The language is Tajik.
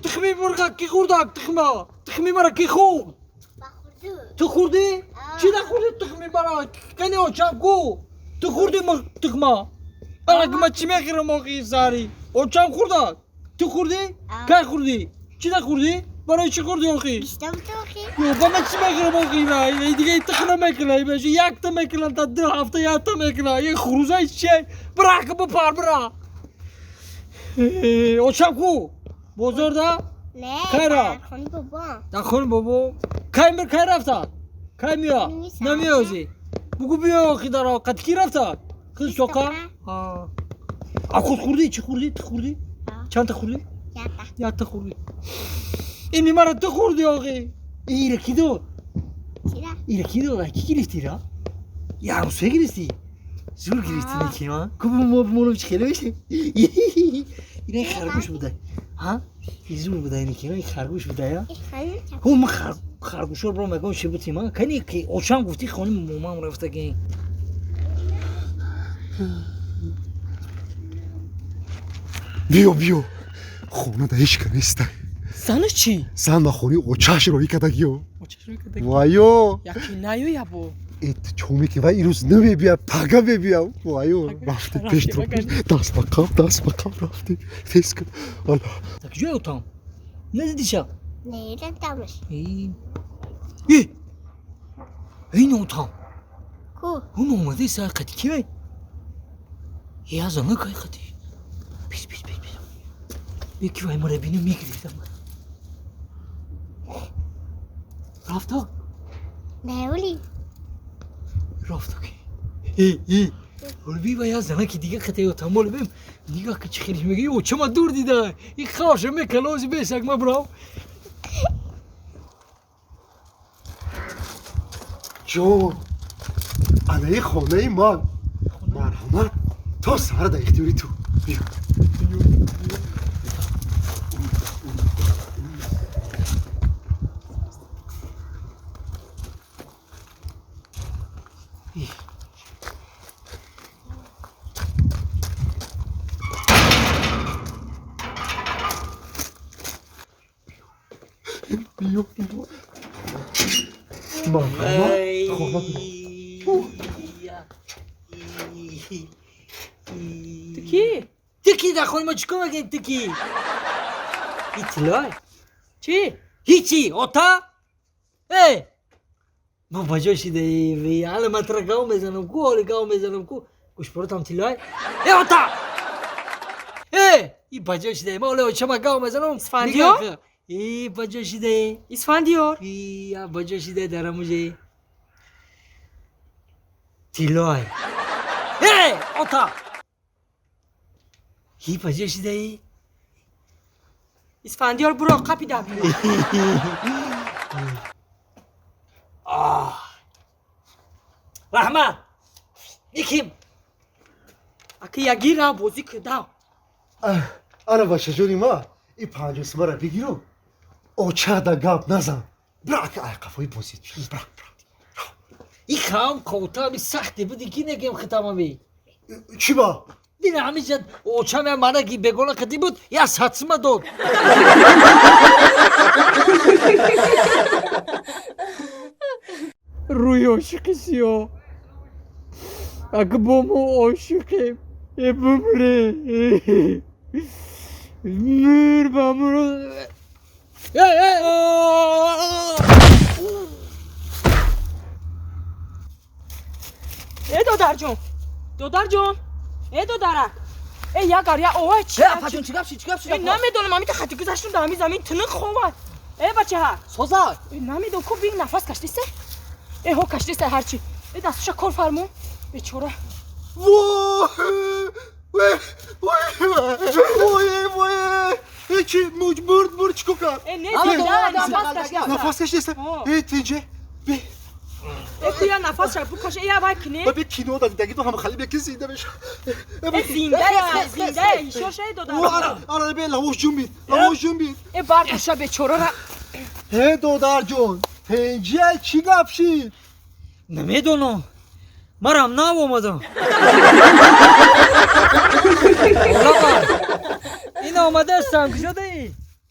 Тухми мурға ки хӯрдак тухма? Тухми мара ки хӯрд? Ту хӯрдӣ? Чӣ да хӯрдӣ тухми мара? Кани очам ку? Ту хӯрдӣ тухма? Ана ки ма чӣ мехӯрам охи сари? Очам хӯрдак. Ту хӯрдӣ? Кай хӯрдӣ? Чӣ да хӯрдӣ? Барои чӣ хӯрдӣ охи? Ё, ба ман чӣ мехӯрам охи? Ина дига тухм намекунам, ина якта мекунам та 2 ҳафта якта мекунам. Ин хурӯзаи чие? Бира ки бипар, бира. Очам ку? Бозор да? Не, Кай рафт? дар хони бобо. Дар хони бобо? Кай мир, кай рафта? Кай миё? Намесам. Намеёзи. Бугу биё охи дар қат ки рафта? Хиз чоқа? А. А худ хӯрдӣ? Чӣ хӯрдӣ? Ту хӯрдӣ? А. Чанд та хӯрдӣ? Якта. Якта хӯрдӣ. Ини мара ту хӯрдӣ охи. Ира ки дод? Чира? Ира ки дод? Ки гирифтӣ ра? Я ҳамсоя гирифтӣ? Зур гирифтӣ А. неки, а? Ку мо бимонам чӣ хеле мешавем? Ина харгӯш буда. Ҳа? Зур буда неки, ина харгӯш буда, я? Ин хани чап. Ҳу, ман харгӯшҳоро биром мегӯям чӣ бутим, а? Кани ки очам гуфтӣ хони момам рафта ки. Биё, биё. Хона да ҳеч ка неста. Занаш чӣ? Зан ба хонаи очаш роҳӣ кардагиё. Очаш роҳӣ кардагӣ? Вайё. Яки наёя бо. Э, ту чо мекунӣ? Вай ирӯз намебиям, пага мебиям. Вайё, рафтем Рафтем, пеш то багардем. пеш. Даст ба қабр, даст ба қабр рафтем. Тез кун. Алло. Так ҷое отам? Надидиша? Не, дидамаш. Э. Э! Ин отам. Ку? Он омадаи сар қати ки вай? Э, аз ана кай қати? Пис, пис, пис, пис. Бе ки вай мара бинам мегирифтам. Рафта? Не, оли. Рафта ки. Э, э. Оли би вай аз зана ки дига қати отам оли бим. Нигаҳ ки чӣ хелиш мега, ё чама дур дида. И хавша мекалози бесак ма брав. Ҷон, анаи хонаи ман. Марҳамат, то саҳар дар ихтиёри ту. Биё. Биё, биё. Марҳамат, хона биё. Ту кӣ? Ту кӣ дар хони ма чӣ кор мекунӣ ту кӣ? Иттилоъ? Чӣ? Ҳичи, ота? Э! Ма ба ҷой шидаи, ҳала ман тура гав мезанам ку, ҳоли гав мезанам ку. Гӯшпоротам тиллои? Э, ота! Э! И ба ҷой шидаи, ма ҳоли очама гав мезанам. Исфандиёр? Нигоҳ кун. И ба ҷой шидаи. Исфандиёр? И ба ҷой шидаи дар ҳамуҷе. Тиллои. Э, ота! И ба ҷой шидаи. Исфандиёр буро қапида биё. Оҳ. Раҳмат. Никим. Аки ягира бозӣ куда. Ана бачаҷони ма, и 50 сумара бигиру. Очада гап назан. Бира ака ай қафои бозӣ. Бира, бира. И хам қовтами сахте буди ки некем хитамави. Чӣ ба? Дина ҳамиша очам я мана ки бегона қити буд, я 100 сума дод. Рӯи ошиқи сиёҳ. Ак бо мо ошиқем, э бумре. Мур ба мур. Э, э, Э, додарҷон. Додарҷон. Э, додарак. Э, ягар, я овай чӣ? Э, апаҷон, чӣ гап шид, чӣ гап шид, Э, апа? намедонам, ҳамита хати гузаштум дар ҳамин замин тинық ховад. Э, бачаҳа. Соза. Э, намедонам, ку бин нафас каштисе? Э, ҳо каштисе ҳарчи. Э, дастуша кор фармон. Бечора. Вой! Вой! Вой! Вой! Э, чӣ муҷ бурд, бурд, чӣ кор кард? Э, не, Ама зинда, дора, нафас дора, каштиса. Нафас кашидаста? Ҳо. Э, тинҷе. Бе. Э, ку я нафас ша букаш, э, я вай кине. Ба бе кино да дидаги ту ҳама хали бе ки зинда меша. Э, зинда, зинда, ишор ша, э, О, додар. ара, ара, бе лавош ҷунбид, лавош ҷунбид. Э, бардоша бечорара. Э, додарҷон, тинҷе чӣ гап шид? Намедонам. Марам нав омадам. Ин омадаастам, куҷо даӣ?